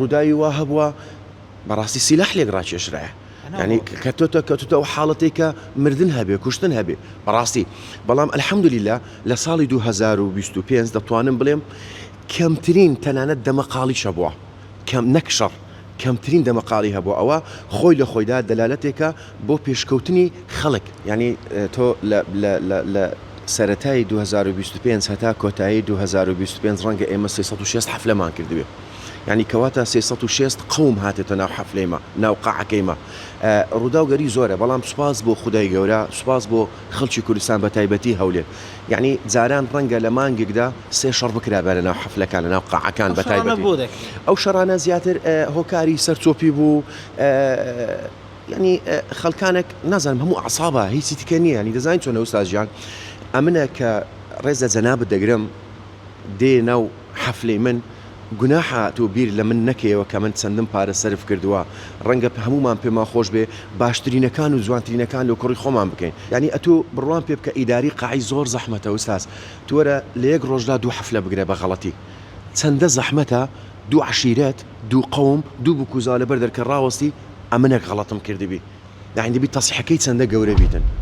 ڕووداوی وا هەبووە بەڕاستی سیلاح لێک ڕاکێشرایە یانی کە تۆ تۆ کەوتوتە ئەو حاڵەتەی کە مردن هەبێ کوشتن هەبێ بەڕاستی بەڵام الحمدللە لە ساڵی 2025 دەتوانم بڵێم کەمترین تەنانەت دەمەقاڵیش هەبووە کەم نەک شەڕ کەمترین دەمەقاڵی هەبووە ئەوە خۆی لە خۆیدا دەلالەتێکە بۆ پێشکەوتنی خەڵک یانی تۆ لە لە لە لە سەرەتای 2025 هەتا کۆتایی 2025 ڕەنگە ئێمە 360 حەفلەمان کردبێ یانی کەواتە 360 قەوم هاتێتە ناو حەفلەی مە ناو قاعەکەی مە ڕووداو گەری زۆرە بەڵام سوپاس بۆ خودای گەورە سوپاس بۆ خەڵکی کوردستان بە تایبەتی هەولێر یانی جاران ڕەنگە لە مانگێکدا سێ شەڕ بکرابا لە ناو حەفلەکان لە ناو قاعەکان ئەو بە شەڕانە تایبەتی بۆ دەکرێن؟ ئەو شەڕانە زیاتر هۆکاری سەرچۆپی بوو یانی خەڵکانێک نازانم هەموو ئەعسابە هیچی تکە نییە یانی دەزانی چۆنە ئوستاز گیان ئەمنە کە ڕێز لە جەنابت دەگرم دێیە ناو حەفلەی من گوناحە تۆ بیر لە من نەکەیەوە کە من چەندم پارە سەرف کردووە ڕەنگە هەموومان پێمان خۆش بێ باشترینەکان و جوانترینەکان لۆ کوڕی خۆمان بکەین یانی ئەتوو بڕوام پێ بکە ئیداری قاعی زۆر زەحمەتە ئوستاز تو وەرە لە یەک ڕۆژدا دوو حەفلە بگرە بە غەڵەتی چەندە زەحمەتە دوو عەشیرەت دوو قەوم دوو بوک و زاوا لەبەر دەرکە ڕاوەستی ئەمنەک غەڵەتم کردبی یانی دەبی تەسحەکەی چەندە گەورە بیتن.